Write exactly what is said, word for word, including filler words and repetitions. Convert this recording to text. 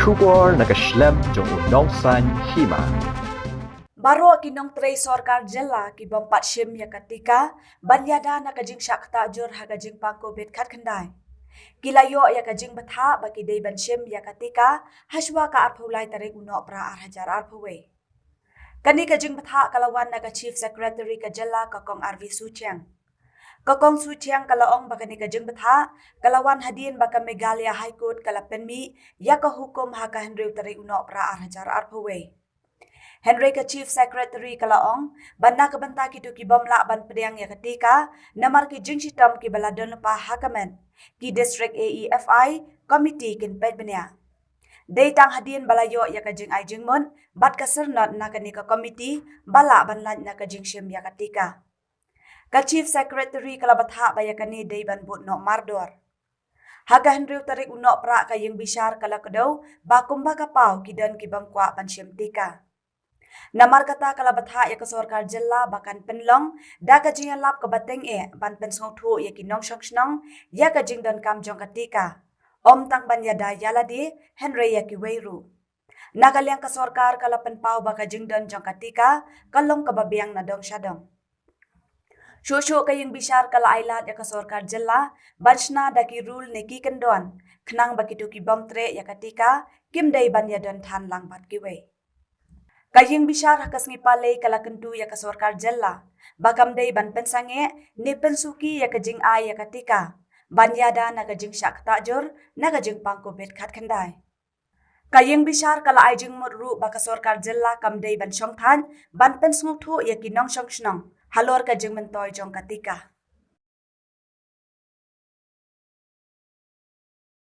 Khubor na ka shlem jong u nongsan hima. Baroh ki nongtrei sorkar jylla ki bym pat shim ïa ka tika ban ïada na ka jingshah ktah jur ha ka jingpang covid khatkhyndai, ki la ïoh ïa ka jingbthah ba ki dei ban shim ïa ka tika hashwa ka arphew lai tarik u Nohprah ar hajar arphew wei. Kane ka jingbthah ka la wan na ka Chief Secretary ka jylla, ka Kong R V Suchiang. Ka Kong Suchiang ka la ong ba kane ka jingbthah ka la wan hadien ba ka Meghalaya High Court ka la pynmih ïa ka hukum ha ka hynriew tarik u Nohprah ar hajar arphew wei. Hynrei ka Chief Secretary ka la ong ba na ka bynta kito ki bym lah ban pdiang ïa ka tika namar ki jingshitom kiba la don lypa ha ka met, ki District A E F I Committee kin peit bniah. Dei tang hadien ba la ïoh ïa ka jingai jingmut bad ka syrnod na kane ka committee ba lah ban lait na ka jingshim ïa ka tika. Ka Chief Secretary ka la bthah ba ïa kane dei ban bud noh mardor. Ha ka hynriew tarik u Nohprah ka ïing bishar ka la kdew ba kumba ka paw ki don ki bym kwah ban shim tika. Namar kata ka la bthah ïa ka sorkar jylla ba kan pynlong da ka jingïalap kaba tyngeh ban pynsngewthuh ïa ki nongshong shnong ïa ka jingdonkam jong ka tika, ym tang ban ïada ïa lade hynrei ïa kiwei ruh. Na ka liang ka sorkar ka la pynpaw ba ka jingdon jong ka tika ka long kaba biang na dong sha dong. Shuh shuh ka ïing bishar ka la ai lad ïa ka sorkar jylla ban shna da ki rule ne ki kyndon khnang ba kito ki bym treh ïa ka tika kim dei ban ïadon than lang bad kiwei. Ka ïing bishar ha ka sngi Palei ka la kyntu ïa ka sorkar jylla ba kam dei ban pynsangeh ne pynsuki ïa ka jingai ïa ka tika ban ïada na ka jingshah ktah jur na ka jingpang covid khatkhyndai. Ka ïing bishar ka la ai jingmut ruh ba ka sorkar jylla kam dei ban shongthait ban pynsngewthuh ïa ki nongshong shnong halor ka jingmyntoi jong ka tika.